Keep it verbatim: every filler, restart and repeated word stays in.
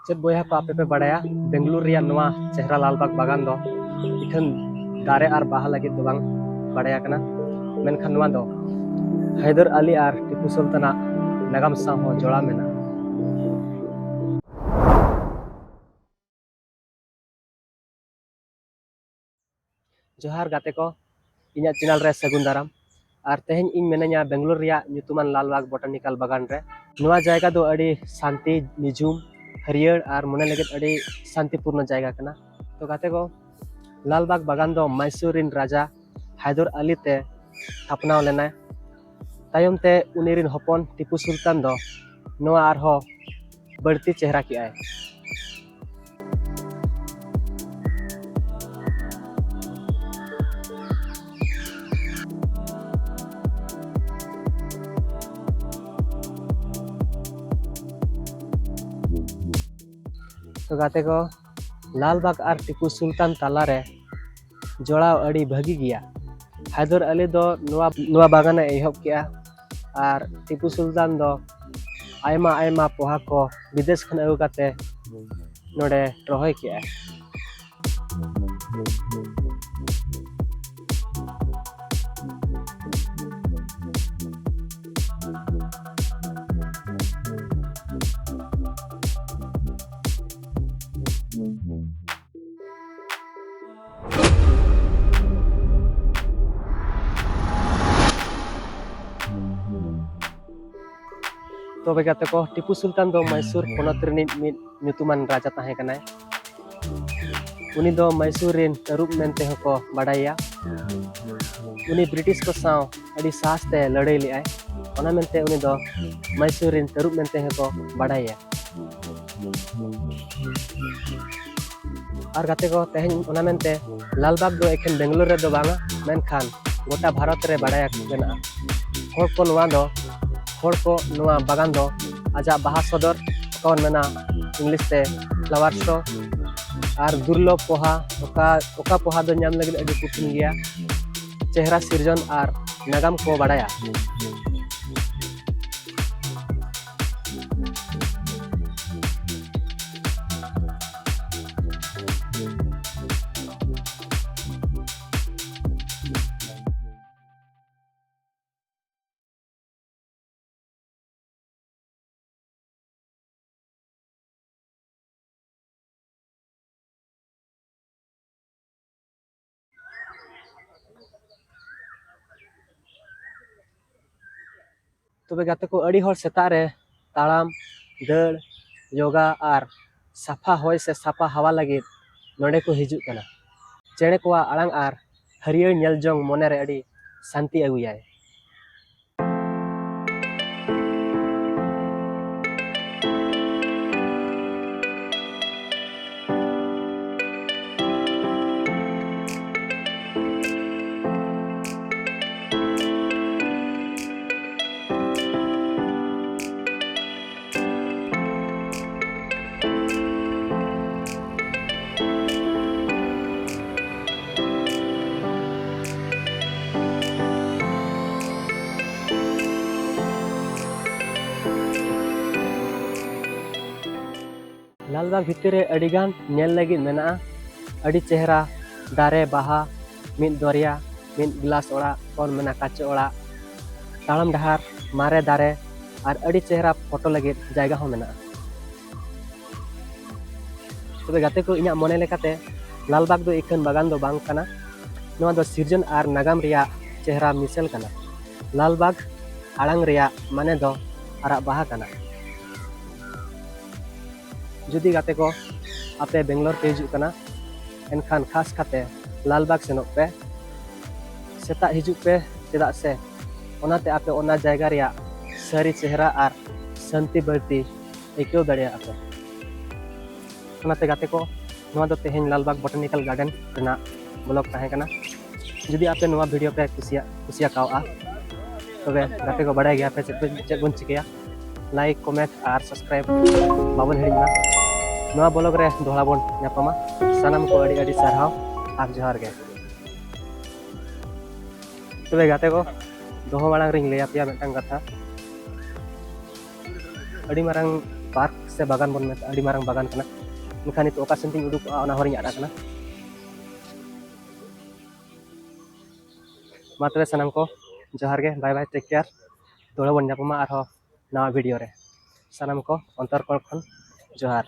ᱪᱮᱫ ᱵᱚᱭᱦᱟ ᱠᱚ, ᱟᱯᱮ ᱯᱮ ᱵᱟᱲᱟᱭᱟ ᱵᱮᱝᱜᱟᱞᱳᱨ ᱨᱮᱭᱟᱜ ᱱᱚᱣᱟ ᱪᱮᱦᱨᱟ ᱞᱟᱞᱵᱟᱜᱽ ᱵᱟᱜᱟᱱ ᱫᱚ ᱮᱠᱷᱮᱱ ᱫᱟᱨᱮ ᱟᱨ ᱵᱟᱦᱟ ᱞᱟᱹᱜᱤᱫ ᱫᱚ ᱵᱟᱝ ᱵᱟᱲᱟᱭ ᱟᱠᱟᱱᱟ, ᱢᱮᱱᱠᱷᱟᱱ ᱱᱚᱣᱟ ᱫᱚ ᱦᱟᱭᱫᱚᱨ ᱟᱞᱤ ᱟᱨ ᱴᱤᱯᱩ ᱥᱩᱞᱛᱟᱱᱟᱜ ᱱᱟᱜᱟᱢ ᱥᱟᱶ ᱦᱚᱸ ᱡᱚᱲᱟᱣ ᱢᱮᱱᱟᱜᱼᱟ᱾ ᱡᱚᱦᱟᱨ ᱜᱟᱛᱮ ᱠᱚ, ᱤᱧᱟᱹᱜ ᱪᱮᱱᱮᱞ ᱨᱮ ᱥᱟᱹᱜᱩᱱ ᱫᱟᱨᱟᱢ᱾ ᱟᱨ ᱛᱮᱦᱮᱧ ᱤᱧ ᱢᱮᱱᱟᱹᱧᱟ ᱵᱮᱝᱜᱟᱞᱳᱨ ᱨᱮᱭᱟᱜ ᱧᱩᱛᱩᱢᱟᱱ ᱞᱟᱞᱵᱟᱜᱽ ᱵᱚᱴᱟᱱᱤᱠᱟᱞ ᱵᱟᱜᱟᱱ ᱨᱮ᱾ ᱱᱚᱣᱟ ᱡᱟᱭᱜᱟ ᱫᱚ ᱟᱹᱰᱤ ᱥᱟᱱᱛᱤ, ᱱᱤᱡᱷᱩᱢ, ᱦᱟᱹᱨᱭᱟᱹᱲ ᱟᱨ ᱢᱚᱱᱮ ᱞᱟᱹᱜᱤᱫ ᱟᱹᱰᱤ ᱥᱟᱱᱛᱤᱯᱩᱨᱱᱚ ᱡᱟᱭᱜᱟ ᱠᱟᱱᱟ᱾ ᱛᱚ ᱜᱟᱛᱮ ᱠᱚ, ᱞᱟᱞᱵᱟᱜᱽ ᱵᱟᱜᱟᱱ ᱫᱚ ᱢᱟᱭᱥᱳᱨ ᱨᱮᱱ ᱨᱟᱡᱟ ᱦᱟᱭᱫᱚᱨ ᱟᱞᱤ ᱛᱮ ᱛᱷᱟᱯᱱᱟᱣ ᱞᱮᱱᱟᱭ᱾ ᱛᱟᱭᱚᱢ ᱛᱮ ᱩᱱᱤ ᱨᱮᱱ ᱦᱚᱯᱚᱱ ᱴᱤᱯᱩ ᱥᱩᱞᱛᱟᱱ ᱫᱚ ᱱᱚᱣᱟ ᱟᱨᱦᱚᱸ ᱵᱟᱹᱲᱛᱤ ᱪᱮᱦᱨᱟ ᱠᱮᱜᱼᱟᱭ᱾ ᱛᱚ ᱜᱟᱛᱮ ᱠᱚ, ᱞᱟᱞᱵᱟᱜᱽ ᱟᱨ ᱴᱤᱯᱩ ᱥᱩᱞᱛᱟᱱ ᱛᱟᱞᱟᱨᱮ ᱡᱚᱲᱟᱣ ᱟᱹᱰᱤ ᱵᱷᱟᱹᱜᱤ ᱜᱮᱭᱟ᱾ ᱦᱟᱭᱫᱚᱨ ᱟᱞᱤ ᱫᱚ ᱱᱚᱣᱟ, ᱱᱚᱣᱟ ᱵᱟᱜᱟᱱᱮ ᱮᱦᱚᱵ ᱠᱮᱜᱼᱟ ᱟᱨ ᱴᱤᱯᱩ ᱥᱩᱞᱛᱟᱱ ᱫᱚ ᱟᱭᱢᱟ ᱟᱭᱢᱟ ᱯᱚᱦᱟ ᱠᱚ ᱵᱤᱫᱮᱥ ᱠᱷᱚᱱ ᱟᱹᱜᱩ ᱠᱟᱛᱮ ᱱᱚᱰᱮ ᱨᱚᱦᱚᱭ ᱠᱮᱜᱼᱟᱭ᱾ ᱛᱚᱵᱮ ᱜᱟᱛᱮ ᱠᱚ, ᱴᱤᱯᱩ ᱥᱩᱞᱛᱟᱱ ᱫᱚ ᱢᱟᱭᱥᱩᱨ ᱯᱚᱱᱚᱛ ᱨᱤᱱᱤᱡ ᱢᱤᱫ ᱧᱩᱛᱩᱢᱟᱱ ᱨᱟᱡᱟ ᱛᱟᱦᱮᱸ ᱠᱟᱱᱟᱭ᱾ ᱩᱱᱤ ᱫᱚ ᱢᱟᱭᱥᱩᱨ ᱨᱤᱱ ᱛᱟᱹᱨᱩᱵ ᱢᱮᱱᱛᱮ ᱦᱚᱸᱠᱚ ᱵᱟᱰᱟᱭᱮᱭᱟ᱾ ᱩᱱᱤ ᱵᱨᱤᱴᱤᱥ ᱠᱚ ᱥᱟᱶ ᱟᱹᱰᱤ ᱥᱟᱦᱚᱥ ᱛᱮ ᱞᱟᱹᱲᱦᱟᱹᱭ ᱞᱮᱫᱟᱭ, ᱚᱱᱟ ᱢᱮᱱᱛᱮ ᱩᱱᱤ ᱫᱚ ᱢᱟᱭᱥᱩᱨ ᱨᱤᱱ ᱛᱟᱹᱨᱩᱵ ᱢᱮᱱᱛᱮ ᱦᱚᱸᱠᱚ ᱵᱟᱰᱟᱭᱮᱭᱟ᱾ ᱟᱨ ᱜᱟᱛᱮ ᱠᱚ, ᱛᱮᱦᱮᱧ ᱚᱱᱟ ᱢᱮᱱᱛᱮ ᱞᱟᱞᱵᱟᱜᱽ ᱫᱚ ᱮᱠᱷᱮᱱ ᱵᱮᱝᱜᱟᱞᱳᱨ ᱨᱮᱫᱚ ᱵᱟᱝᱟ, ᱢᱮᱱᱠᱷᱟᱱ ᱜᱚᱴᱟ ᱵᱷᱟᱨᱚᱛ ᱨᱮ ᱵᱟᱰᱟᱭ ᱢᱮᱱᱟᱜᱼᱟ᱾ ᱦᱚᱲ ᱠᱚ ᱱᱚᱣᱟ ᱫᱚ, ᱦᱚᱲ ᱠᱚ ᱱᱚᱣᱟ ᱵᱟᱜᱟᱱ ᱫᱚ ᱟᱡᱟᱜ ᱵᱟᱦᱟ ᱥᱚᱫᱚᱨ, ᱚᱠᱟ ᱵᱚᱱ ᱢᱮᱱᱟ ᱤᱝᱞᱤᱥ ᱛᱮ flower show, ᱟᱨ ᱫᱩᱨᱞᱚᱵᱷ ᱯᱚᱦᱟ, ᱚᱠᱟ, ᱚᱠᱟ ᱯᱚᱦᱟ ᱫᱚ ᱧᱟᱢ ᱞᱟᱹᱜᱤᱫ ᱟᱹᱰᱤ ᱠᱚᱴᱷᱤᱱ ᱜᱮᱭᱟ, ᱪᱮᱦᱨᱟ ᱥᱤᱨᱡᱚᱱ ᱟᱨ ᱱᱟᱜᱟᱢ ᱠᱚ ᱵᱟᱰᱟᱭᱟ᱾ ᱛᱚᱵᱮ ᱜᱟᱛᱮ ᱠᱚ, ᱟᱹᱰᱤ ᱦᱚᱲ ᱥᱮᱛᱟᱜ ᱨᱮ ᱛᱟᱲᱟᱢ, ᱫᱟᱹᱲ, ᱭᱳᱜᱟ ᱟᱨ ᱥᱟᱯᱷᱟ ᱦᱚᱭ ᱥᱮ ᱥᱟᱯᱷᱟ ᱦᱟᱣᱟ ᱞᱟᱹᱜᱤᱫ ᱱᱚᱰᱮ ᱠᱚ ᱦᱤᱡᱩᱜ ᱠᱟᱱᱟ᱾ ᱪᱮᱬᱮ ᱠᱚᱣᱟᱜ ᱟᱲᱟᱝ ᱟᱨ ᱦᱟᱹᱨᱭᱟᱹᱲ ᱧᱮᱞ ᱡᱚᱝ ᱢᱚᱱᱮᱨᱮ ᱟᱹᱰᱤ ᱥᱟᱱᱛᱤ ᱟᱹᱜᱩᱭᱟᱭ᱾ ᱞᱟᱞᱵᱟᱜᱽ ᱵᱷᱤᱛᱤᱨ ᱨᱮ ᱟᱹᱰᱤᱜᱟᱱ ᱧᱮᱞ ᱞᱟᱹᱜᱤᱫ ᱢᱮᱱᱟᱜᱼᱟ᱾ ᱟᱹᱰᱤ ᱪᱮᱦᱨᱟ ᱫᱟᱨᱮ, ᱵᱟᱦᱟ, ᱢᱤᱫ ᱫᱚᱨᱭᱟ, ᱢᱤᱫ ᱜᱞᱟᱥ ᱚᱲᱟᱜ, ᱵᱚᱱ ᱢᱮᱱᱟ ᱠᱟᱪᱚ ᱚᱲᱟᱜ, ᱛᱟᱲᱟᱢ ᱰᱟᱦᱟᱨ, ᱢᱟᱨᱮ ᱫᱟᱨᱮ ᱟᱨ ᱟᱹᱰᱤ ᱪᱮᱦᱨᱟ ᱯᱷᱳᱴᱳ ᱞᱟᱹᱜᱤᱫ ᱡᱟᱭᱜᱟ ᱦᱚᱸ ᱢᱮᱱᱟᱜᱼᱟ᱾ ᱛᱚᱵᱮ ᱜᱟᱛᱮ ᱠᱚ, ᱤᱧᱟᱹᱜ ᱢᱚᱱᱮ ᱞᱮᱠᱟᱛᱮ ᱞᱟᱞᱵᱟᱜᱽ ᱫᱚ ᱤᱠᱷᱟᱹᱱ ᱵᱟᱜᱟᱱ ᱫᱚ ᱵᱟᱝ ᱠᱟᱱᱟ, ᱱᱚᱣᱟ ᱫᱚ ᱥᱤᱨᱡᱚᱱ ᱟᱨ ᱱᱟᱜᱟᱢ ᱨᱮᱭᱟᱜ ᱪᱮᱦᱨᱟ ᱢᱤᱥᱟᱹᱞ ᱠᱟᱱᱟ᱾ ᱞᱟᱞᱵᱟᱜᱽ ᱟᱲᱟᱝ ᱨᱮᱭᱟᱜ ᱢᱟᱱᱮ ᱫᱚ ᱟᱨᱟᱜ ᱵᱟᱦᱟ ᱠᱟᱱᱟ᱾ ᱡᱩᱫᱤ ᱜᱟᱛᱮ ᱠᱚ ᱟᱯᱮ ᱵᱮᱝᱜᱟᱞᱳᱨ ᱯᱮ ᱦᱤᱡᱩᱜ ᱠᱟᱱᱟ, ᱮᱱᱠᱷᱟᱱ ᱠᱷᱟᱥ ᱠᱟᱛᱮ ᱞᱟᱞᱵᱟᱜᱽ ᱥᱮᱱᱚᱜ ᱯᱮ᱾ ᱥᱮᱛᱟᱜ ᱦᱤᱡᱩᱜ ᱯᱮ, ᱪᱮᱫᱟᱜ ᱥᱮ ᱚᱱᱟᱛᱮ ᱟᱯᱮ ᱚᱱᱟ ᱡᱟᱭᱜᱟ ᱨᱮᱭᱟᱜ ᱥᱟᱹᱨᱤ ᱪᱮᱦᱨᱟ ᱟᱨ ᱥᱟᱹᱱᱛᱤ ᱵᱟᱹᱲᱛᱤ ᱟᱹᱭᱠᱟᱹᱣ ᱫᱟᱲᱮᱭᱟᱜᱼᱟ ᱯᱮ᱾ ᱚᱱᱟᱛᱮ ᱜᱟᱛᱮ ᱠᱚ, ᱱᱚᱣᱟ ᱫᱚ ᱛᱮᱦᱮᱧ ᱞᱟᱞᱵᱟᱜᱽ ᱵᱚᱴᱟᱱᱤᱠᱟᱞ ᱜᱟᱨᱰᱮᱱ ᱨᱮᱱᱟᱜ ᱵᱞᱚᱜ ᱛᱟᱦᱮᱸ ᱠᱟᱱᱟ᱾ ᱡᱩᱫᱤ ᱟᱯᱮ ᱱᱚᱣᱟ ᱵᱷᱤᱰᱤᱭᱳ ᱯᱮ ᱠᱩᱥᱤᱭᱟᱜ ᱠᱩᱥᱤᱭᱟᱠᱟᱣᱟ, ᱛᱚᱵᱮ ᱜᱟᱛᱮ ᱠᱚ, ᱵᱟᱲᱟᱭ ᱜᱮᱭᱟ ᱯᱮ ᱪᱮᱫ ᱵᱚᱱ, ᱪᱮᱫ ᱵᱚᱱ ᱪᱤᱠᱟᱹᱭᱟ᱾ ᱞᱟᱭᱤᱠ, ᱠᱚᱢᱮᱱᱴ ᱟᱨ ᱥᱟᱵᱥᱠᱨᱟᱭᱤᱵ ᱵᱟᱵᱚᱱ ᱦᱤᱲᱤᱧ ᱢᱟ᱾ ᱱᱚᱣᱟ ᱵᱞᱚᱜ ᱨᱮ ᱫᱚᱦᱲᱟ ᱵᱚᱱ ᱧᱟᱯᱟᱢᱟ᱾ ᱥᱟᱱᱟᱢ ᱠᱚ ᱟᱹᱰᱤ ᱟᱹᱰᱤ ᱥᱟᱨᱦᱟᱣ ᱟᱨ ᱡᱚᱦᱟᱨ ᱜᱮ᱾ ᱛᱚᱵᱮ ᱜᱟᱛᱮ ᱠᱚ, ᱫᱚᱦᱚ ᱢᱟᱲᱟᱝ ᱨᱤᱧ ᱞᱟᱹᱭ ᱟᱯᱮᱭᱟ ᱢᱤᱫᱴᱟᱝ ᱠᱟᱛᱷᱟ᱾ ᱟᱹᱰᱤ ᱢᱟᱨᱟᱝ ᱯᱟᱨᱠ ᱥᱮ ᱵᱟᱜᱟᱱ ᱵᱚᱱ ᱢᱮᱛᱟᱜᱼᱟ, ᱟᱹᱰᱤ ᱢᱟᱨᱟᱝ ᱵᱟᱜᱟᱱ ᱠᱟᱱᱟ, ᱢᱮᱱᱠᱷᱟᱱ ᱱᱤᱛᱚᱜ ᱚᱠᱟ ᱥᱮᱱ ᱛᱤᱧ ᱩᱰᱩᱠᱚᱜᱼᱟ, ᱚᱱᱟ ᱦᱚᱸ ᱟᱫ ᱟᱠᱟᱱᱟ᱾ ᱢᱟ ᱛᱚᱵᱮ ᱥᱟᱱᱟᱢ ᱠᱚ ᱡᱚᱦᱟᱨ ᱜᱮ, bye bye, take care᱾ ᱫᱚᱦᱲᱟ ᱵᱚᱱ ᱧᱟᱯᱟᱢᱟ ᱟᱨᱦᱚᱸ ᱱᱟᱣᱟ ᱵᱷᱤᱰᱤᱭᱳ ᱨᱮ᱾ ᱥᱟᱱᱟᱢ ᱠᱚ ᱚᱱᱛᱚᱨ ᱠᱚᱬ ᱠᱷᱚᱱ ᱡᱚᱦᱟᱨ᱾